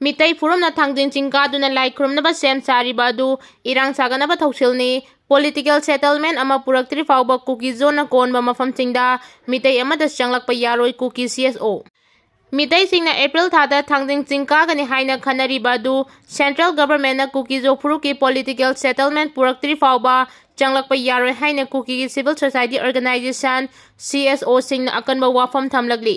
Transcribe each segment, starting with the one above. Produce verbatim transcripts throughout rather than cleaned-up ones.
ꯃꯤꯇꯩ ꯐꯨꯔꯨꯞꯅ ꯊꯥꯡꯖꯤꯡ ꯆꯤꯡ ꯀꯥꯗꯨꯅ ꯂꯥꯏ ꯈꯨꯔꯨꯝꯅꯕ ꯁꯦꯝ ꯁꯥꯔꯤꯕ ꯑꯗꯨ ꯏꯔꯥꯡ ꯁꯥꯒꯠꯅꯕ ꯊꯧꯁꯤꯜꯅꯤ꯫ Political settlement ꯑꯃ ꯄꯨꯔꯛꯇ꯭ꯔꯤ ꯐꯥꯎꯕ ꯀꯨꯀꯤ ꯖꯣꯟꯅ ꯀꯣꯟꯕ ꯃꯐꯝꯁꯤꯡꯗ ꯃꯤꯇꯩ ꯑꯃꯠꯇ ꯆꯪꯂꯛꯄ ꯌꯥꯔꯣꯏ, ꯀꯨꯀꯤ C S O꯫ ꯃꯤꯇꯩꯁꯤꯡꯅ ꯑꯦꯄ꯭ꯔꯤꯜ ꯊꯥꯗ ꯊꯥꯡꯖꯤꯡ ꯆꯤꯡ ꯀꯥꯒꯅꯤ ꯍꯥꯏꯅ ꯈꯟꯅꯔꯤꯕ ꯑꯗꯨ Central Governmentꯅ ꯀꯨꯀꯤ ꯖꯣ ꯐꯨꯔꯨꯞꯀꯤ political settlement ꯄꯨꯔꯛꯇ꯭ꯔꯤ ꯐꯥꯎꯕ ꯆꯪꯂꯛꯄ ꯌꯥꯔꯣꯏ ꯍꯥꯏꯅ ꯀꯨꯀꯤꯒꯤ civil society organization, C S Oꯁꯤꯡꯅ ꯑꯀꯟꯕ ꯋꯥꯐꯝ ꯊꯝꯂꯛꯂꯤ꯫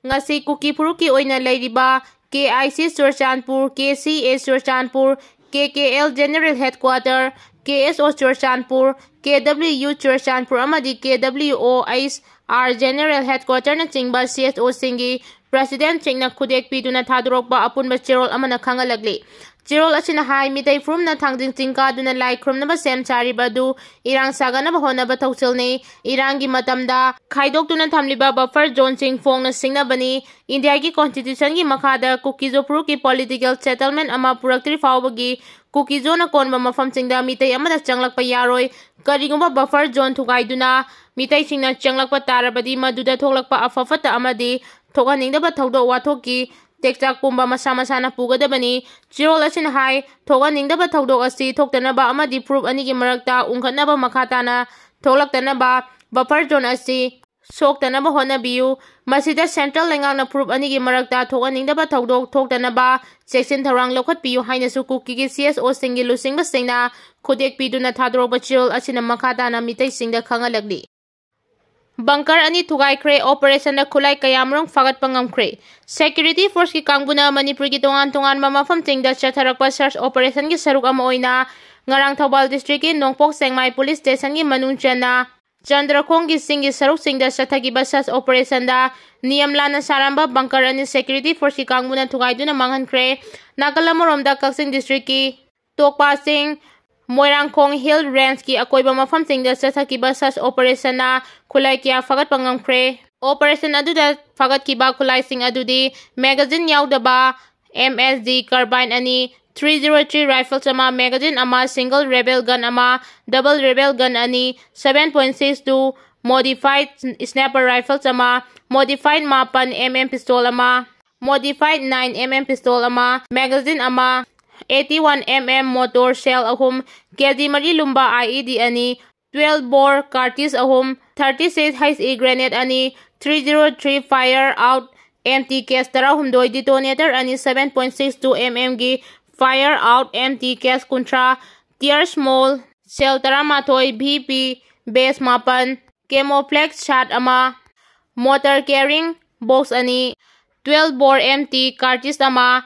ꯉꯁꯤ ꯀꯨꯀꯤ ꯐꯨꯔꯨꯞꯀꯤ ꯑꯣꯏꯅ ꯂꯩꯔꯤꯕ K I C Churachandpur, K C A Churachandpur, K K L General Headquarter, K S O Churachandpur, K W U Churachandpur ꯑꯃꯗꯤ K W O H R General Headquarterꯅꯆꯤꯡꯕ C S Oꯁꯤꯡꯒꯤ presidentꯁꯤꯡꯅ ꯈꯨꯗꯦꯛ ꯄꯤꯗꯨꯅ ꯊꯥꯗꯣꯔꯛꯄ ꯑꯄꯨꯟꯕ ꯆꯦꯔꯣꯜ ꯑꯃꯅ ꯈꯪꯍꯜꯂꯛꯂꯤ꯫ ꯆꯦꯔꯣꯜ ꯑꯁꯤꯅ ꯍꯥꯏ, ꯃꯤꯇꯩ ꯐꯨꯔꯨꯞꯅ ꯊꯥꯡꯖꯤꯡ ꯆꯤꯡ ꯀꯥꯗꯨꯅ ꯂꯥꯏ ꯈꯨꯔꯨꯝꯅꯕ ꯁꯦꯝ ꯁꯥꯔꯤꯕ ꯑꯗꯨ ꯏꯔꯥꯡ ꯁꯥꯒꯠꯅꯕ ꯍꯣꯠꯅꯕ ꯊꯧꯁꯤꯜꯅꯤ꯫ ꯏꯔꯥꯡꯒꯤ ꯃꯇꯝꯗ ꯈꯥꯏꯗꯣꯛꯇꯨꯅ ꯊꯝꯂꯤꯕ buffer zoneꯁꯤꯡ ꯐꯣꯡꯅ ꯁꯤꯡꯅꯕꯅꯤ꯫ ꯏꯟꯗꯤꯌꯥꯒꯤ constitutionꯒꯤ ꯃꯈꯥꯗ ꯀꯨꯀꯤ ꯖꯣ ꯐꯨꯔꯨꯞꯀꯤ political settlement ꯑꯃ ꯄꯨꯔꯛꯇ꯭ꯔꯤ ꯐꯥꯎꯕꯒꯤ ꯀꯨꯀꯤ ꯖꯣꯟꯅ ꯀꯣꯟꯕ ꯃꯐꯝꯁꯤꯡꯗ ꯃꯤꯇꯩ ꯑꯃꯠꯇ ꯆꯪꯂꯛꯄ ꯌꯥꯔꯣꯏ꯫ ꯀꯔꯤꯒꯨꯝꯕ buffer zone ꯊꯨꯒꯥꯏꯗꯨꯅ ꯃꯤꯇꯩꯁꯤꯡꯅ ꯆꯪꯂꯛꯄ ꯇꯥꯔꯕꯗꯤ, ꯃꯗꯨꯗ ꯊꯣꯛꯂꯛꯄ ꯑꯐ ꯐꯠꯇ ꯑꯃꯗꯤ ꯊꯣꯛꯍꯟꯅꯤꯡꯗꯕ ꯊꯧꯗꯣꯛ ꯋꯥꯊꯣꯛꯀꯤ ꯇꯦꯛꯆꯥꯛ ꯄꯨꯝꯕ ꯃꯁꯥ ꯃꯁꯥꯅ ꯄꯨꯒꯗꯕꯅꯤ꯫ ꯆꯦꯔꯣꯜ ꯑꯁꯤꯅ ꯍꯥꯏ, ꯊꯣꯛꯍꯟꯅꯤꯡꯗꯕ ꯊꯧꯗꯣꯛ ꯑꯁꯤ ꯊꯣꯛꯇꯅꯕ ꯑꯃꯗꯤ ꯐꯨꯔꯨꯞ ꯑꯅꯤꯒꯤ ꯃꯔꯛꯇ ꯎꯪꯈꯠꯅꯕ ꯃꯈꯥ ꯇꯥꯅ ꯊꯣꯛꯂꯛꯇꯅꯕ buffer zone ꯑꯁꯤ ꯁꯣꯛꯇꯅꯕ ꯍꯣꯠꯅꯕꯤꯌꯨ꯫ ꯃꯁꯤꯗ central ꯂꯩꯉꯥꯛꯅ ꯐꯨꯔꯨꯞ ꯑꯅꯤꯒꯤ ꯃꯔꯛꯇ ꯊꯣꯛꯍꯟꯅꯤꯡꯗꯕ ꯊꯧꯗꯣꯛ ꯊꯣꯛꯇꯅꯕ ꯆꯦꯛꯁꯤꯟ ꯊꯧꯔꯥꯡ ꯂꯧꯈꯠꯄꯤꯌꯨ ꯍꯥꯏꯅꯁꯨ ꯀꯨꯀꯤꯒꯤ C S Oꯁꯤꯡꯒꯤ ꯂꯨꯆꯤꯡꯕꯁꯤꯡꯅ ꯈꯨꯗꯦꯛ ꯄꯤꯗꯨꯅ ꯊꯥꯗꯣꯔꯛꯄ ꯆꯦꯔꯣꯜ ꯑꯁꯤꯅ ꯃꯈꯥ ꯇꯥꯅ ꯃꯤꯇꯩꯁꯤꯡꯗ ꯈꯪꯍꯜꯂꯛꯂꯤ꯫ Bunker ꯑꯅꯤ ꯊꯨꯒꯥꯏꯈ꯭ꯔꯦ, operationꯗ ꯈꯨꯠꯂꯥꯏ ꯀꯌꯥꯃꯔꯨꯝ ꯐꯥꯒꯠꯄ ꯉꯝꯈ꯭ꯔꯦ꯫ Security forceꯀꯤ ꯀꯥꯡꯕꯨꯅ ꯃꯅꯤꯄꯨꯔꯒꯤ ꯇꯣꯉꯥꯟ ꯇꯣꯉꯥꯟꯕ ꯃꯐꯝꯁꯤꯡꯗ ꯆꯠꯊꯔꯛꯄ search operationꯒꯤ ꯁꯔꯨꯛ ꯑꯃ ꯑꯣꯏꯅ ꯉꯔꯥꯡ ꯊꯧꯕꯥꯜ districtꯀꯤ ꯅꯣꯡꯄꯣꯛ ꯁꯦꯛꯃꯥꯏ police stationꯒꯤ ꯃꯅꯨꯡ ꯆꯟꯅ ꯆꯟꯗ꯭ꯔꯈꯣꯡꯒꯤ ꯆꯤꯡꯒꯤ ꯁꯔꯨꯛꯁꯤꯡꯗ ꯆꯠꯊꯈꯤꯕ search operationꯗ ꯅꯤꯌꯝ ꯂꯥꯟꯅ ꯁꯥꯔꯝꯕ bunker ꯑꯅꯤ security forceꯀꯤ ꯀꯥꯡꯕꯨꯅ ꯊꯨꯒꯥꯏꯗꯨꯅ ꯃꯥꯡꯍꯟꯈ꯭ꯔꯦ꯫ ꯅꯥꯀꯜ ꯑꯃꯔꯣꯝꯗ ꯀꯛꯆꯤꯡ districtꯀꯤ ꯇꯣꯛꯄꯥ ꯆꯤꯡ, ꯃꯣꯏꯔꯥꯡꯈꯣꯡ Hill Rangeꯀꯤ ꯑꯀꯣꯏꯕ ꯃꯐꯝꯁꯤꯡꯗ ꯆꯠꯊꯈꯤꯕ search operationꯅ ꯈꯨꯠꯂꯥꯏ ꯀꯌꯥ ꯐꯥꯒꯠꯄ ꯉꯝꯈ꯭ꯔꯦ꯫ Operation ꯑꯗꯨꯗ ꯐꯥꯒꯠꯈꯤꯕ ꯈꯨꯠꯂꯥꯏꯁꯤꯡ ꯑꯗꯨꯗꯤ magazine ꯌꯥꯎꯗꯕ M S G carbine ꯑꯅꯤ, three zero three rifles ꯑꯃ, magazine ꯑꯃ, single rebel gun ꯑꯃ, double rebel gun ꯑꯅꯤ, seven point six two modified sniper rifles ꯑꯃ, modified ꯃꯥꯄꯟ M M pistol ꯑꯃ, modified nine M M pistol ꯑꯃ, magazine ꯑꯃ, eighty-one M M mortar shell ꯑꯍꯨꯝ, K G ꯃꯔꯤ ꯂꯨꯝꯕ I E D ꯑꯅꯤ, twelve bore cartridge ꯑꯍꯨꯝ, thirty-six H E grenade ꯑꯅꯤ, three zero three fire out empty case ꯇꯔꯥꯍꯨꯝꯗꯣꯏ, detonator ꯑꯅꯤ, seven point six two M M ꯒꯤ fire out empty case ꯀꯨꯟꯊ꯭ꯔꯥ, tear small shell ꯇꯔꯥꯃꯥꯊꯣꯏ, V P base ꯃꯥꯄꯟ, camouflage shot ꯑꯃ, mortar carrying box ꯑꯅꯤ, twelve bore empty cartridge ꯑꯃ,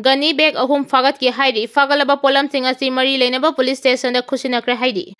gunny bag ꯑꯍꯨꯝ ꯐꯥꯒꯠꯈꯤ ꯍꯥꯏꯔꯤ꯫ ꯐꯥꯒꯠꯂꯕ ꯄꯣꯠꯂꯝꯁꯤꯡ ꯑꯁꯤ ꯃꯔꯤ ꯂꯩꯅꯕ police station ꯗ ꯈꯨꯠꯁꯤꯟꯅꯈ꯭ꯔꯦ ꯍꯥꯏꯔꯤ꯫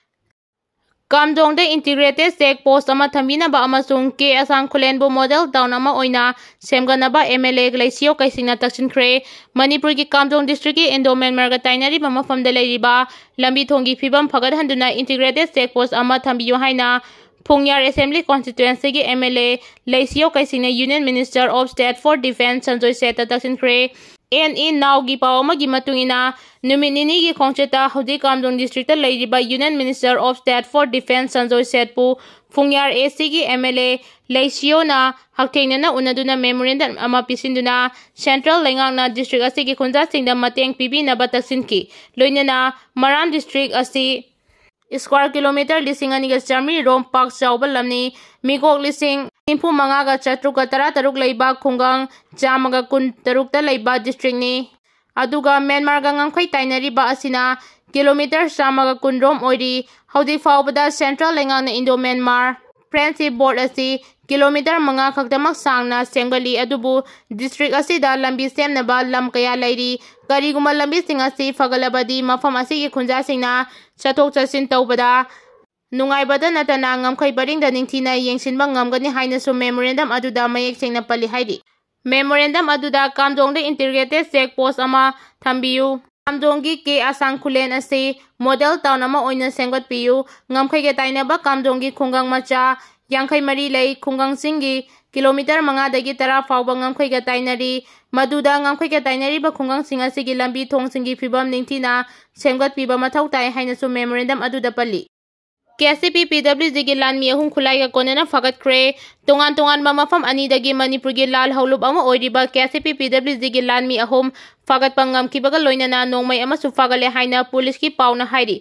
ꯀꯥꯝꯖꯣꯡꯗ integrated check post ꯑꯃ ꯊꯝꯕꯤꯅꯕ ꯑꯃꯁꯨꯡ ꯀꯦ ꯑꯁꯥꯡ ꯈꯨꯂꯦꯟꯕꯨ model town ꯑꯃ ꯑꯣꯏꯅ ꯁꯦꯝꯒꯠꯅꯕ M L A ꯂꯩꯁꯤꯌꯣ ꯀꯩꯁꯤꯡꯅ ꯇꯛꯁꯤꯟꯈ꯭ꯔꯦ꯫ ꯃꯅꯤꯄꯨꯔꯒꯤ ꯀꯥꯝꯖꯣꯡ district ꯀꯤ Indo Myanmar ꯒ ꯇꯥꯏꯅꯔꯤꯕ ꯃꯐꯝꯗ ꯂꯩꯔꯤꯕ ꯂꯝꯕꯤ ꯊꯣꯡꯒꯤ ꯐꯤꯕꯝ ꯐꯒꯠꯍꯟꯗꯨꯅ integrated check post ꯑꯃ ꯊꯝꯕꯤꯌꯨ ꯍꯥꯏꯅ ꯐꯨꯡꯌꯥꯔ Assembly Constituency ꯒꯤ M L A ꯂꯩꯁꯤꯌꯣ ꯀꯩꯁꯤꯡꯅ Union Minister of State for Defence Sanjoy ꯁꯦꯠꯇ ꯇꯛꯁꯤꯟꯈ꯭ꯔꯦ꯫ N E Now ꯒꯤ ꯄꯥꯎ ꯑꯃꯒꯤ ꯃꯇꯨꯡ ꯏꯟꯅ, ꯅꯨꯃꯤꯠ ꯅꯤꯅꯤꯒꯤ ꯈꯣꯡꯆꯠꯇ ꯍꯧꯖꯤꯛ ꯀꯥꯝꯖꯣꯡ district ꯇ ꯂꯩꯔꯤꯕ Union Minister of State for Defence Sanjoy ꯁꯦꯠꯄꯨ ꯐꯨꯡꯌꯥꯔ A C ꯒꯤ M L A ꯂꯩꯁꯤꯌꯣꯅ ꯍꯛꯊꯦꯡꯅꯅ ꯎꯅꯗꯨꯅ memorandum ꯑꯃ ꯄꯤꯁꯤꯟꯗꯨꯅ central ꯂꯩꯉꯥꯛꯅ district ꯑꯁꯤꯒꯤ ꯈꯨꯟꯖꯥꯁꯤꯡꯗ ꯃꯇꯦꯡ ꯄꯤꯕꯤꯅꯕ ꯇꯛꯁꯤꯟꯈꯤ꯫ ꯂꯣꯏꯅꯅ ꯃꯔꯥꯟ district ꯑꯁꯤ square kilometer ꯂꯤꯁꯤꯡ ꯑꯅꯤꯒ ꯆꯥꯃꯔꯤ ꯔꯣꯝ ꯄꯥꯛ ꯆꯥꯎꯕ ꯂꯝꯅꯤ꯫ ꯃꯤꯀꯣꯛ ꯂꯤꯁꯤꯡ ꯅꯤꯐꯨ ꯃꯉꯥꯒ ꯆꯥꯇ꯭ꯔꯨꯛꯀ ꯇꯔꯥꯇꯔꯨꯛ ꯂꯩꯕ ꯈꯨꯡꯒꯪ ꯆꯥꯝꯃꯒ ꯀꯨꯟꯇꯔꯨꯛꯇ ꯂꯩꯕ district ꯅꯤ꯫ ꯑꯗꯨꯒ ꯃ꯭ꯌꯥꯟꯃꯥꯔꯒ ꯉꯝꯈꯩ ꯇꯥꯏꯅꯔꯤꯕ ꯑꯁꯤꯅ kilometer ꯆꯥꯝꯃꯒ ꯀꯨꯟ ꯔꯣꯝ ꯑꯣꯏꯔꯤ꯫ ꯍꯧꯖꯤꯛ ꯐꯥꯎꯕꯗ central ꯂꯩꯉꯥꯛꯅ Indo Myanmar Friendship Board ꯑꯁꯤ kilometer ꯃꯉꯥ ꯈꯛꯇꯃꯛ ꯁꯥꯡꯅ ꯁꯦꯝꯒꯠꯂꯤ, ꯑꯗꯨꯕꯨ district ꯑꯁꯤꯗ ꯂꯝꯕꯤ ꯁꯦꯝꯅꯕ ꯂꯝ ꯀꯌꯥ ꯂꯩꯔꯤ꯫ ꯀꯔꯤꯒꯨꯝꯕ ꯂꯝꯕꯤꯁꯤꯡ ꯑꯁꯤ ꯐꯒꯠꯂꯕꯗꯤ ꯃꯐꯝ ꯑꯁꯤꯒꯤ ꯈꯨꯟꯖꯥꯁꯤꯡꯅ ꯆꯠꯊꯣꯛ ꯆꯠꯁꯤꯟ ꯇꯧꯕꯗ ꯅꯨꯡꯉꯥꯏꯕꯇ ꯅꯠꯇꯅ ꯉꯝꯈꯩ ꯄꯔꯤꯡꯗ ꯅꯤꯡꯊꯤꯅ ꯌꯦꯡꯁꯤꯟꯕ ꯉꯝꯒꯅꯤ ꯍꯥꯏꯅꯁꯨ memorandum ꯑꯗꯨꯗ ꯃꯌꯦꯛ ꯁꯦꯡꯅ ꯄꯜꯂꯤ ꯍꯥꯏꯔꯤ꯫ Memorandum ꯑꯗꯨꯗ ꯀꯥꯝꯖꯣꯡꯗ integrated check post ꯑꯃ ꯊꯝꯕꯤꯌꯨ꯫ ꯀꯥꯝꯖꯣꯡꯒꯤ ꯀꯦ ꯑꯁꯥꯡ ꯈꯨꯂꯦꯟ ꯑꯁꯤ model town ꯑꯃ ꯑꯣꯏꯅ ꯁꯦꯝꯒꯠꯄꯤꯌꯨ꯫ ꯉꯝꯈꯩꯒ ꯇꯥꯏꯅꯕ ꯀꯥꯝꯖꯣꯡꯒꯤ ꯈꯨꯡꯒꯪ ꯃꯆꯥ ꯌꯥꯡꯈꯩ ꯃꯔꯤ ꯂꯩ꯫ ꯈꯨꯡꯒꯪꯁꯤꯡꯒꯤ kilometer ꯃꯉꯥꯗꯒꯤ ꯇꯔꯥ ꯐꯥꯎꯕ ꯉꯝꯈꯩꯒ ꯇꯥꯏꯅꯔꯤ꯫ ꯃꯗꯨꯗ ꯉꯝꯈꯩꯒ ꯇꯥꯏꯅꯔꯤꯕ ꯈꯨꯡꯒꯪꯁꯤꯡ ꯑꯁꯤꯒꯤ ꯂꯝꯕꯤ ꯊꯣꯡꯁꯤꯡꯒꯤ ꯐꯤꯕꯝ ꯅꯤꯡꯊꯤꯅ ꯁꯦꯝꯒꯠꯄꯤꯕ ꯃꯊꯧ ꯇꯥꯏ ꯍꯥꯏꯅꯁꯨ memorandum ꯑꯗꯨꯗ ꯄꯜꯂꯤ꯫ ꯀꯦ ꯑꯦꯁ ꯁꯤ ꯄꯤ ꯄꯤ ꯗꯕ꯭ꯂꯤꯎ ꯖꯤꯒꯤ ꯂꯥꯟꯃꯤ ꯑꯍꯨꯝ ꯈꯨꯠꯂꯥꯏꯒ ꯀꯣꯟꯅꯅ ꯐꯥꯒꯠꯈ꯭ꯔꯦ꯫ ꯇꯣꯉꯥꯟ ꯇꯣꯉꯥꯟꯕ ꯃꯐꯝ ꯑꯅꯤꯗꯒꯤ ꯃꯅꯤꯄꯨꯔꯒꯤ ꯂꯥꯜ ꯍꯧꯂꯨꯞ ꯑꯃ ꯑꯣꯏꯔꯤꯕ ꯀꯦ ꯑꯦꯁ ꯁꯤ ꯄꯤ ꯄꯤ ꯗꯕ꯭ꯂꯤꯎ ꯖꯤꯒꯤ ꯂꯥꯟꯃꯤ ꯑꯍꯨꯝ ꯐꯥꯒꯠꯄ ꯉꯝꯈꯤꯕꯒ ꯂꯣꯏꯅꯅ ꯅꯣꯡꯃꯩ ꯑꯃꯁꯨ ꯐꯥꯒꯠꯂꯦ ꯍꯥꯏꯅ ꯄꯨꯂꯤꯁꯀꯤ ꯄꯥꯎꯅ ꯍꯥꯏꯔꯤ꯫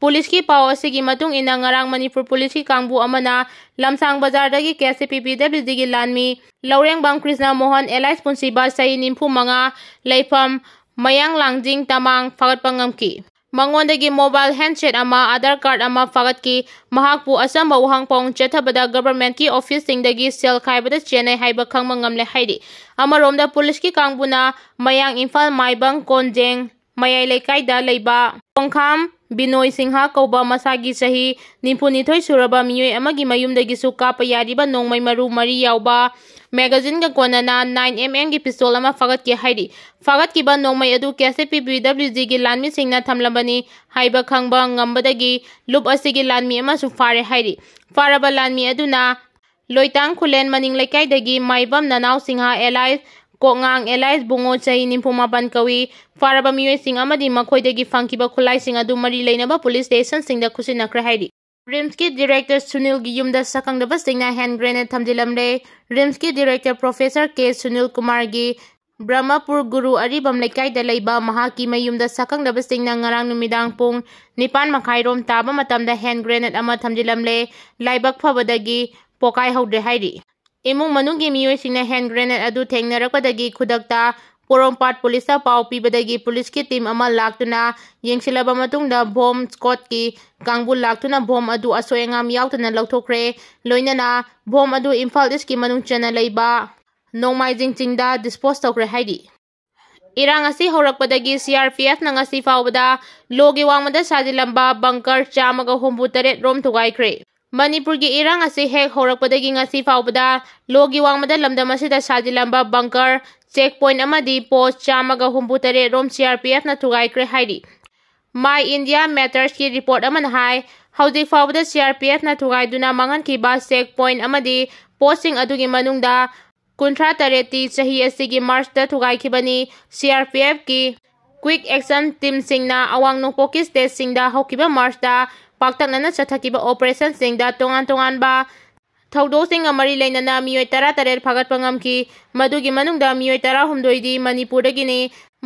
ꯄꯨꯂꯤꯁꯀꯤ ꯄꯥꯎ ꯑꯁꯤꯒꯤ ꯃꯇꯨꯡ ꯏꯟꯅ, ꯉꯔꯥꯡ ꯃꯅꯤꯄꯨꯔ ꯄꯨꯂꯤꯁꯀꯤ ꯀꯥꯡꯕꯨ ꯑꯃꯅ ꯂꯝꯁꯥꯡ ꯕꯖꯥꯔꯗꯒꯤ ꯀꯦ ꯑꯦꯁ ꯁꯤ ꯄꯤ ꯄꯤ ꯗꯕ꯭ꯂꯤꯎ ꯖꯤꯒꯤ ꯂꯥꯟꯃꯤ ꯂꯧꯔꯦꯡꯕꯝ ꯀ꯭ꯔꯤꯁꯅ ꯃꯣꯍꯟ ꯑꯦꯂꯥꯏꯁ ꯄꯨꯟꯁꯤꯕ, ꯆꯍꯤ ꯅꯤꯐꯨ ꯃꯉꯥ, ꯂꯩꯐꯝ ꯃꯌꯥꯡ ꯂꯥꯡꯖꯤꯡ ꯇꯃꯥꯡ, ꯐꯥꯒꯠꯄ ꯉꯝꯈꯤ꯫ ꯃꯉꯣꯟꯗꯒꯤ ꯃꯣꯕꯥꯏꯜ ꯍꯦꯟꯁꯦꯠ ꯑꯃ, ꯑꯙꯥꯔ ꯀꯥꯔꯗ ꯑꯃ ꯐꯥꯒꯠꯈꯤ꯫ ꯃꯍꯥꯛꯄꯨ ꯑꯆꯝꯕ ꯋꯥꯍꯪ ꯄꯥꯎꯈꯨꯝ ꯆꯠꯊꯕꯗ ꯒꯚꯔꯟꯃꯦꯟꯠꯀꯤ ꯑꯣꯐꯤꯁꯁꯤꯡꯗꯒꯤ ꯁꯦꯜ ꯈꯥꯏꯕꯗ ꯆꯦꯟꯅꯩ ꯍꯥꯏꯕ ꯈꯪꯕ ꯉꯝꯂꯦ ꯍꯥꯏꯔꯤ꯫ ꯑꯃꯔꯣꯝꯗ ꯄꯨꯂꯤꯁꯀꯤ ꯀꯥꯡꯕꯨꯅ ꯃꯌꯥꯡ ꯏꯝꯐꯥꯜ ꯃꯥꯏꯕꯝ ꯀꯣꯟꯖꯦꯡ ꯃꯌꯥꯏ ꯂꯩꯀꯥꯏꯗ ꯂꯩꯕ ꯀꯣꯡꯈꯥꯝ ꯕꯤꯅꯣꯏ ꯁꯤꯡꯍ ꯀꯧꯕ ꯃꯁꯥꯒꯤ ꯆꯍꯤ ꯅꯤꯐꯨꯅꯤꯊꯣꯏ ꯁꯨꯔꯕ ꯃꯤꯑꯣꯏ ꯑꯃꯒꯤ ꯃꯌꯨꯝꯗꯒꯤꯁꯨ ꯀꯥꯞꯄ ꯌꯥꯔꯤꯕ ꯅꯣꯡꯃꯩ ꯃꯔꯨ ꯃꯔꯤ ꯌꯥꯎꯕ ꯃꯦꯒꯥꯖꯤꯟꯒ ꯀꯣꯟꯅꯅ ꯅꯥꯏꯟ ꯑꯦꯝ ꯑꯦꯝꯒꯤ ꯄꯤꯁꯇꯣꯜ ꯑꯃ ꯐꯥꯒꯠꯈꯤ ꯍꯥꯏꯔꯤ꯫ ꯐꯥꯒꯠꯈꯤꯕ ꯅꯣꯡꯃꯩ ꯑꯗꯨ ꯀꯦ ꯑꯦꯁ ꯁꯤ ꯄꯤ ꯄꯤ ꯗꯕ꯭ꯂꯤꯎ ꯖꯤꯒꯤ ꯂꯥꯟꯃꯤꯁꯤꯡꯅ ꯊꯝꯂꯝꯕꯅꯤ ꯍꯥꯏꯕ ꯈꯪꯕ ꯉꯝꯕꯗꯒꯤ ꯂꯨꯞ ꯑꯁꯤꯒꯤ ꯂꯥꯟꯃꯤ ꯑꯃꯁꯨ ꯐꯥꯔꯦ ꯍꯥꯏꯔꯤ꯫ ꯐꯥꯔꯕ ꯂꯥꯟꯃꯤ ꯑꯗꯨꯅ ꯂꯣꯏꯇꯥꯡ ꯈꯨꯂꯦꯟ ꯃꯅꯤꯡ ꯂꯩꯀꯥꯏꯗꯒꯤ ꯃꯥꯏꯕꯝ ꯅꯅꯥꯎ ꯁꯤꯡꯍ ꯑꯦꯂꯥꯏꯁ ꯀꯣꯛꯉꯥꯡ ꯑꯦꯂꯥꯏꯁ ꯕꯨꯡꯉꯣ, ꯆꯍꯤ ꯅꯤꯐꯨ ꯃꯥꯄꯟ ꯀꯧꯏ꯫ ꯐꯥꯔꯕ ꯃꯤꯑꯣꯏꯁꯤꯡ ꯑꯃꯗꯤ ꯃꯈꯣꯏꯗꯒꯤ ꯐꯪꯈꯤꯕ ꯈꯨꯠꯂꯥꯏꯁꯤꯡ ꯑꯗꯨ ꯃꯔꯤ ꯂꯩꯅꯕ ꯄꯨꯂꯤꯁ ꯁ꯭ꯇꯦꯁꯟꯁꯤꯡꯗ ꯈꯨꯠꯁꯤꯟꯅꯈ꯭ꯔꯦ ꯍꯥꯏꯔꯤ꯫ ꯔꯤꯝꯁꯀꯤ ꯗꯤꯔꯦꯛꯇꯔ ꯁꯨꯅꯤꯜꯒꯤ ꯌꯨꯝꯗ ꯁꯛꯈꯪꯗꯕꯁꯤꯡꯅ ꯍꯦꯟ ꯒ꯭ꯔꯦꯅꯦꯗ ꯊꯝꯖꯤꯜꯂꯝꯂꯦ꯫ ꯔꯤꯝꯁꯀꯤ ꯗꯤꯔꯦꯛꯇꯔ ꯄ꯭ꯔꯣꯐꯦꯁꯔ ꯀꯦ ꯁꯨꯅꯤꯜ ꯀꯨꯃꯥꯔꯒꯤ ꯕ꯭ꯔꯍꯃꯄꯨꯔ ꯒꯨꯔꯨ ꯑꯔꯤꯕꯝ ꯂꯩꯀꯥꯏꯗ ꯂꯩꯕ ꯃꯍꯥꯛꯀꯤ ꯃꯌꯨꯝꯗ ꯁꯛꯈꯪꯗꯕꯁꯤꯡꯅ ꯉꯔꯥꯡ ꯅꯨꯃꯤꯗꯥꯡ ꯄꯨꯡ ꯅꯤꯄꯥꯟ ꯃꯈꯥꯏꯔꯣꯝ ꯇꯥꯕ ꯃꯇꯝꯗ ꯍꯦꯟ ꯒ꯭ꯔꯦꯅꯦꯗ ꯑꯃ ꯊꯝꯖꯤꯜꯂꯝꯂꯦ꯫ ꯂꯥꯏꯕꯛ ꯐꯕꯗꯒꯤ ꯄꯣꯛꯀꯥꯏꯍꯧꯗ꯭ꯔꯦ ꯍꯥꯏꯔꯤ꯫ ꯏꯃꯨꯡ ꯃꯅꯨꯡꯒꯤ ꯃꯤꯑꯣꯏꯁꯤꯡꯅ ꯍꯦꯟ ꯒ꯭ꯔꯦꯅꯦꯗ ꯑꯗꯨ ꯊꯦꯡꯅꯔꯛꯄꯗꯒꯤ ꯈꯨꯗꯛꯇ ꯄꯣꯔꯣꯝꯄꯥꯠ ꯄꯨꯂꯤꯁꯇ ꯄꯥꯎ ꯄꯤꯕꯗꯒꯤ ꯄꯨꯂꯤꯁꯀꯤ ꯇꯤꯝ ꯑꯃ ꯂꯥꯛꯇꯨꯅ ꯌꯦꯡꯁꯤꯜꯂꯕ ꯃꯇꯨꯡꯗ ꯕꯣꯝ ꯁ꯭ꯀꯣꯠꯀꯤ ꯀꯥꯡꯕꯨ ꯂꯥꯛꯇꯨꯅ ꯕꯣꯝ ꯑꯗꯨ ꯑꯁꯣꯏ ꯑꯉꯥꯝ ꯌꯥꯎꯗꯅ ꯂꯧꯊꯣꯛꯈ꯭ꯔꯦ꯫ ꯂꯣꯏꯅꯅ ꯕꯣꯝ ꯑꯗꯨ ꯏꯝꯐꯥꯜ ꯏꯁꯀꯤ ꯃꯅꯨꯡ ꯆꯟꯅ ꯂꯩꯕ ꯅꯣꯡꯃꯥꯏꯖꯤꯡ ꯆꯤꯡꯗ ꯗꯤꯁꯄꯣꯖ ꯇꯧꯈ꯭ꯔꯦ ꯍꯥꯏꯔꯤ꯫ ꯏꯔꯥꯡ ꯑꯁꯤ ꯍꯧꯔꯛꯄꯗꯒꯤ ꯁꯤ ꯑꯥꯔ ꯄꯤ ꯑꯦꯐꯅ ꯉꯁꯤ ꯐꯥꯎꯕꯗ ꯂꯣꯒꯤ ꯋꯥꯡꯃꯗ ꯁꯥꯖꯤꯜꯂꯝꯕ ꯕꯪꯀꯔ ꯆꯥꯝꯃꯒ ꯍꯨꯝꯐꯨ ꯇꯔꯦꯠ ꯔꯣꯝ ꯊꯨꯒꯥꯏꯈ꯭ꯔꯦ꯫ ꯃꯅꯤꯄꯨꯔꯒꯤ ꯏꯔꯥꯡ ꯑꯁꯤ ꯍꯦꯛ ꯍꯧꯔꯛꯄꯗꯒꯤ ꯉꯁꯤ ꯐꯥꯎꯕꯗ ꯂꯣꯒꯤ ꯋꯥꯡꯃꯗ ꯂꯝꯗꯝ ꯑꯁꯤꯗ ꯁꯥꯖꯤꯜꯂꯝꯕ ꯕꯪꯀꯔ, ꯆꯦꯛ ꯄꯣꯏꯟꯠ ꯑꯃꯗꯤ ꯄꯣꯁꯠ ꯆꯥꯝꯃꯒ ꯍꯨꯝꯐꯨ ꯇꯔꯦꯠ ꯔꯣꯝ ꯁꯤ ꯑꯥꯔ ꯄꯤ ꯑꯦꯐꯅ ꯊꯨꯒꯥꯏꯈ꯭ꯔꯦ ꯍꯥꯏꯔꯤ꯫ ꯃꯥꯏ ꯏꯟꯗꯤꯌꯥ ꯃꯦꯇꯔꯁꯀꯤ ꯔꯤꯄꯣꯔꯠ ꯑꯃꯅ ꯍꯥꯏ, ꯍꯧꯖꯤꯛ ꯐꯥꯎꯕꯗ ꯁꯤ ꯑꯥꯔ ꯄꯤ ꯑꯦꯐꯅ ꯊꯨꯒꯥꯏꯗꯨꯅ ꯃꯥꯡꯍꯟꯈꯤꯕ ꯆꯦꯛ ꯄꯣꯏꯟꯠ ꯑꯃꯗꯤ ꯄꯣꯁꯠꯁꯤꯡ ꯑꯗꯨꯒꯤ ꯃꯅꯨꯡꯗ ꯀꯨꯟꯊ꯭ꯔꯥ ꯇꯔꯦꯠꯇꯤ ꯆꯍꯤ ꯑꯁꯤꯒꯤ ꯃꯥꯔꯆꯇ ꯊꯨꯒꯥꯏꯈꯤꯕꯅꯤ꯫ ꯁꯤ ꯑꯥꯔ ꯄꯤ ꯑꯦꯐꯀꯤ ꯀ꯭ꯋꯤꯛ ꯑꯦꯛꯁꯟ ꯇꯤꯝꯁꯤꯡꯅ ꯑꯋꯥꯡ ꯅꯣꯡꯄꯣꯛꯀꯤ ꯁ꯭ꯇꯦꯠꯁꯤꯡꯗ ꯍꯧꯈꯤꯕ ꯃꯥꯔꯆꯇ ꯄꯥꯛꯇꯛꯅꯅ ꯆꯠꯊꯈꯤꯕ ꯑꯣꯄꯔꯦꯁꯟꯁꯤꯡꯗ ꯇꯣꯉꯥꯟ ꯇꯣꯉꯥꯟꯕ ꯊꯧꯗꯣꯛꯁꯤꯡꯒ ꯃꯔꯤ ꯂꯩꯅꯅ ꯃꯤꯑꯣꯏ ꯇꯔꯥꯇꯔꯦꯠ ꯐꯥꯒꯠꯄ ꯉꯝꯈꯤ꯫ ꯃꯗꯨꯒꯤ ꯃꯅꯨꯡꯗ ꯃꯤꯑꯣꯏ ꯇꯔꯥꯍꯨꯝꯗꯣꯏꯗꯤ ꯃꯅꯤꯄꯨꯔꯗꯒꯤꯅꯤ꯫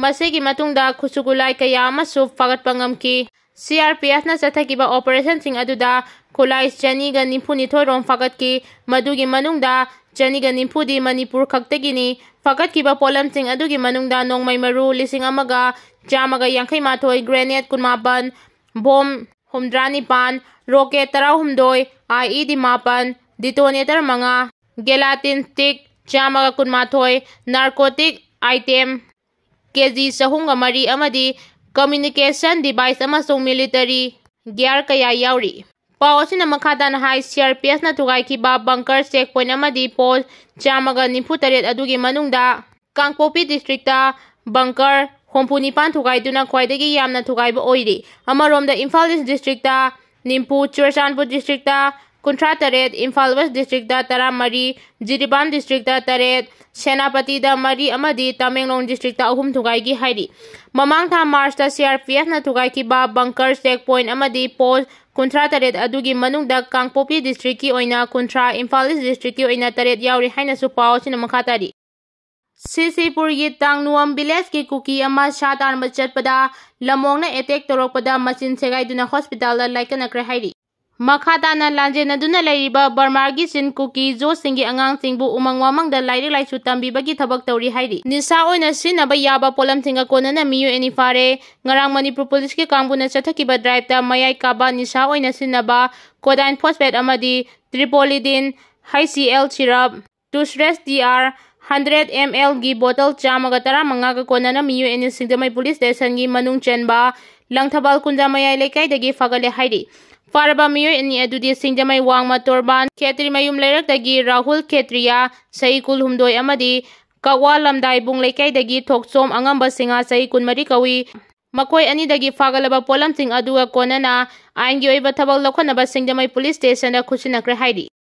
ꯃꯁꯤꯒꯤ ꯃꯇꯨꯡꯗ ꯈꯨꯠꯁꯨ ꯈꯨꯠꯂꯥꯏ ꯀꯌꯥ ꯑꯃꯁꯨ ꯐꯥꯒꯠꯄ ꯉꯝꯈꯤ꯫ ꯁꯤ ꯑꯥꯔ ꯄꯤ ꯑꯦꯐꯅ ꯆꯠꯊꯈꯤꯕ ꯑꯣꯄꯔꯦꯁꯟꯁꯤꯡ ꯑꯗꯨꯗ ꯈꯨꯠꯂꯥꯏ ꯆꯅꯤꯒ ꯅꯤꯐꯨꯅꯤꯊꯣꯏ ꯔꯣꯝ ꯐꯥꯒꯠꯈꯤ꯫ ꯃꯗꯨꯒꯤ ꯃꯅꯨꯡꯗ ꯆꯅꯤꯒ ꯅꯤꯐꯨꯗꯤ ꯃꯅꯤꯄꯨꯔ ꯈꯛꯇꯒꯤꯅꯤ꯫ ꯐꯥꯒꯠꯈꯤꯕ ꯄꯣꯠꯂꯝꯁꯤꯡ ꯑꯗꯨꯒꯤ ꯃꯅꯨꯡꯗ ꯅꯣꯡꯃꯩ ꯃꯔꯨ ꯂꯤꯁꯤꯡ ꯑꯃꯒ ꯆꯥꯝꯃꯒ ꯌꯥꯡꯈꯩ ꯃꯥꯊꯣꯏ, ꯒ꯭ꯔꯦꯅꯦꯗ ꯀꯨꯟꯃꯥꯄꯟ, ꯕꯣꯝ ꯍꯨꯝꯗ꯭ꯔꯥꯅꯤꯄꯥꯟ, ꯔꯣꯀꯦꯠ ꯇꯔꯥꯍꯨꯝꯗꯣꯏ, ꯑꯥꯏ ꯏ ꯗꯤ ꯃꯥꯄꯟ, ꯗꯤꯇꯣꯅꯦꯇꯔ ꯃꯉꯥ, ꯒꯦꯂꯥꯇꯤꯟ ꯁ꯭ꯇꯤꯛ ꯆꯥꯝꯃꯒ ꯀꯨꯟꯃꯥꯊꯣꯏ, ꯅꯥꯔꯀꯣꯇꯤꯛ ꯑꯥꯏꯇꯦꯝ ꯀꯦ ꯖꯤ ꯆꯍꯨꯝꯒ ꯃꯔꯤ ꯑꯃꯗꯤ ꯀꯝꯃ꯭ꯌꯨꯅꯤꯀꯦꯁꯟ ꯗꯤꯚꯥꯏꯁ ꯑꯃꯁꯨꯡ ꯃꯤꯂꯤꯇꯔꯤ ꯒꯤꯌꯥꯔ ꯀꯌꯥ ꯌꯥꯎꯔꯤ꯫ ꯄꯥꯎ ꯑꯁꯤꯅ ꯃꯈꯥ ꯇꯥꯅ ꯍꯥꯏ, ꯁꯤ ꯑꯥꯔ ꯄꯤ ꯑꯦꯐꯅ ꯊꯨꯒꯥꯏꯈꯤꯕ ꯕꯪꯀꯔ ꯆꯦꯛ ꯄꯣꯏꯟꯠ ꯑꯃꯗꯤ ꯄꯣꯁ ꯆꯥꯝꯃꯒ ꯅꯤꯐꯨ ꯇꯔꯦꯠ ꯑꯗꯨꯒꯤ ꯃꯅꯨꯡꯗ ꯀꯥꯡꯄꯣꯛꯄꯤ ꯗꯤꯁꯇ꯭ꯔꯤꯛꯇ ꯕꯪꯀꯔ ꯍꯨꯝꯐꯨ ꯅꯤꯄꯥꯟ ꯊꯨꯒꯥꯏꯗꯨꯅ ꯈ꯭ꯋꯥꯏꯗꯒꯤ ꯌꯥꯝꯅ ꯊꯨꯒꯥꯏꯕ ꯑꯣꯏꯔꯤ꯫ ꯑꯃꯔꯣꯝꯗ ꯏꯝꯐꯥꯜ ꯏꯁ ꯗꯤꯁꯇ꯭ꯔꯤꯛꯇ ꯅꯤꯐꯨ, ꯆꯨꯔꯆꯥꯟꯄꯨꯔ ꯗꯤꯁꯇ꯭ꯔꯤꯛꯇ ꯀꯨꯟꯊ꯭ꯔꯥ ꯇꯔꯦꯠ, ꯏꯝꯐꯥꯜ ꯋꯦꯁ ꯗꯤꯁꯇ꯭ꯔꯤꯛꯇ ꯇꯔꯥꯃꯔꯤ, ꯖꯤꯔꯤꯕꯥꯝ ꯗꯤꯁꯇ꯭ꯔꯤꯛꯇ ꯇꯔꯦꯠ, ꯁꯦꯅꯥꯄꯇꯤꯗ ꯃꯔꯤ ꯑꯃꯗꯤ ꯇꯃꯦꯡꯂꯣꯡ ꯗꯤꯁꯇ꯭ꯔꯤꯛꯇ ꯑꯍꯨꯝ ꯊꯨꯒꯥꯏꯈꯤ ꯍꯥꯏꯔꯤ꯫ ꯃꯃꯥꯡ ꯊꯥ ꯃꯥꯔꯆꯇ ꯁꯤ ꯑꯥꯔ ꯄꯤ ꯑꯦꯐꯅ ꯊꯨꯒꯥꯏꯈꯤꯕ ꯕꯪꯀꯔ ꯆꯦꯛ ꯄꯣꯏꯟꯠ ꯑꯃꯗꯤ ꯄꯣꯁ ꯀꯨꯟꯊ꯭ꯔꯥ ꯇꯔꯦꯠ ꯑꯗꯨꯒꯤ ꯃꯅꯨꯡꯗ ꯀꯥꯡꯄꯣꯛꯄꯤ ꯗꯤꯁꯇ꯭ꯔꯤꯛꯀꯤ ꯑꯣꯏꯅ ꯀꯨꯟꯊ꯭ꯔꯥ, ꯏꯝꯐꯥꯜ ꯏꯁ ꯗꯤꯁꯇ꯭ꯔꯤꯛꯀꯤ ꯑꯣꯏꯅ ꯇꯔꯦꯠ ꯌꯥꯎꯔꯤ ꯍꯥꯏꯅꯁꯨ ꯄꯥꯎ ꯑꯁꯤꯅ ꯃꯈꯥ ꯇꯥꯔꯤ꯫ ꯁꯤꯁꯤꯄꯨꯔꯒꯤ ꯇꯥꯡꯅꯨꯋꯝ ꯚꯤꯂꯦꯖꯀꯤ ꯀꯨꯀꯤ ꯑꯃ ꯁꯥ ꯇꯥꯟꯕ ꯆꯠꯄꯗ ꯂꯝꯑꯣꯛꯅ ꯑꯦꯇꯦꯛ ꯇꯧꯔꯛꯄꯗ ꯃꯆꯤꯟ ꯁꯦꯒꯥꯏꯗꯨꯅ ꯍꯣꯁꯄꯤꯇꯥꯜꯗ ꯂꯥꯏꯀꯠꯅꯈ꯭ꯔꯦ ꯍꯥꯏꯔꯤ꯫ ꯃꯈꯥ ꯇꯥꯅ ꯂꯥꯟꯖꯦꯟꯅꯗꯨꯅ ꯂꯩꯔꯤꯕ ꯕꯔꯃꯥꯒꯤ ꯆꯤꯟ ꯀꯨꯀꯤ ꯖꯣꯁꯤꯡꯒꯤ ꯑꯉꯥꯡꯁꯤꯡꯕꯨ ꯎꯃꯪ ꯋꯥꯃꯪꯗ ꯂꯥꯏꯔꯤꯛ ꯂꯥꯏꯁꯨ ꯇꯝꯕꯤꯕꯒꯤ ꯊꯕꯛ ꯇꯧꯔꯤ ꯍꯥꯏꯔꯤ꯫ ꯅꯤꯁꯥ ꯑꯣꯏꯅ ꯁꯤꯖꯤꯟꯅꯕ ꯌꯥꯕ ꯄꯣꯠꯂꯝꯁꯤꯡꯒ ꯀꯣꯟꯅꯅ ꯃꯤꯑꯣꯏ ꯑꯅꯤ ꯐꯥꯔꯦ꯫ ꯉꯔꯥꯡ ꯃꯅꯤꯄꯨꯔ ꯄꯨꯂꯤꯁꯀꯤ ꯀꯥꯡꯕꯨꯅ ꯆꯠꯊꯈꯤꯕ ꯗ꯭ꯔꯥꯏꯚꯇ ꯃꯌꯥꯏ ꯀꯥꯕ ꯅꯤꯁꯥ ꯑꯣꯏꯅ ꯁꯤꯖꯤꯟꯅꯕ ꯀꯣꯗꯥꯏꯟ ꯐꯣꯁꯐꯦꯠ ꯑꯃꯗꯤ triprolidine, H C L syrup, ꯇꯨꯁꯔꯦꯁ ꯇꯤ ꯑꯥꯔ ꯍꯟꯗ꯭ꯔꯦꯠ ꯑꯦꯝ ꯑꯦꯜꯒꯤ ꯕꯣꯇꯜ ꯆꯥꯝꯃꯒ ꯇꯔꯥꯃꯉꯥꯒ ꯀꯣꯟꯅꯅ ꯃꯤꯑꯣꯏ ꯑꯅꯤ ꯁꯤꯡꯖꯃꯩ ꯄꯨꯂꯤꯁ ꯁ꯭ꯇꯦꯁꯟꯒꯤ ꯃꯅꯨꯡ ꯆꯟꯕ ꯂꯪꯊꯕꯥꯜ ꯀꯨꯟꯖꯥ ꯃꯌꯥꯏ ꯂꯩꯀꯥꯏꯗꯒꯤ ꯐꯥꯒꯠꯂꯦ ꯍꯥꯏꯔꯤ꯫ ꯐꯥꯔꯕ ꯃꯤꯑꯣꯏ ꯑꯅꯤ ꯑꯗꯨꯗꯤ ꯁꯤꯡꯖꯃꯩ ꯋꯥꯡꯃ ꯇꯣꯔꯕꯥꯟ ꯈꯦꯇ꯭ꯔꯤ ꯃꯌꯨꯝ ꯂꯩꯔꯛꯇꯒꯤ ꯔꯥꯍꯨꯜ ꯈꯦꯇ꯭ꯔꯤꯌꯥ, ꯆꯍꯤ ꯀꯨꯟꯍꯨꯝꯗꯣꯏ, ꯑꯃꯗꯤ ꯀꯛꯋꯥ ꯂꯝꯗꯥꯏꯕꯨꯡ ꯂꯩꯀꯥꯏꯗꯒꯤ ꯊꯣꯛꯆꯣꯝ ꯑꯉꯝꯕ ꯁꯤꯡꯍ, ꯆꯍꯤ ꯀꯨꯟꯃꯔꯤ ꯀꯧꯏ꯫ ꯃꯈꯣꯏ ꯑꯅꯤꯗꯒꯤ ꯐꯥꯒꯠꯂꯕ ꯄꯣꯠꯂꯝꯁꯤꯡ ꯑꯗꯨꯒ ꯀꯣꯟꯅꯅ ꯑꯥꯏꯟꯒꯤ ꯑꯣꯏꯕ ꯊꯕꯛ ꯂꯧꯈꯠꯅꯕ ꯁꯤꯡꯖꯃꯩ ꯄꯨꯂꯤꯁ ꯁ꯭ꯇꯦꯁꯟꯗ ꯈꯨꯠꯁꯤꯟꯅꯈ꯭ꯔꯦ ꯍꯥꯏꯔꯤ꯫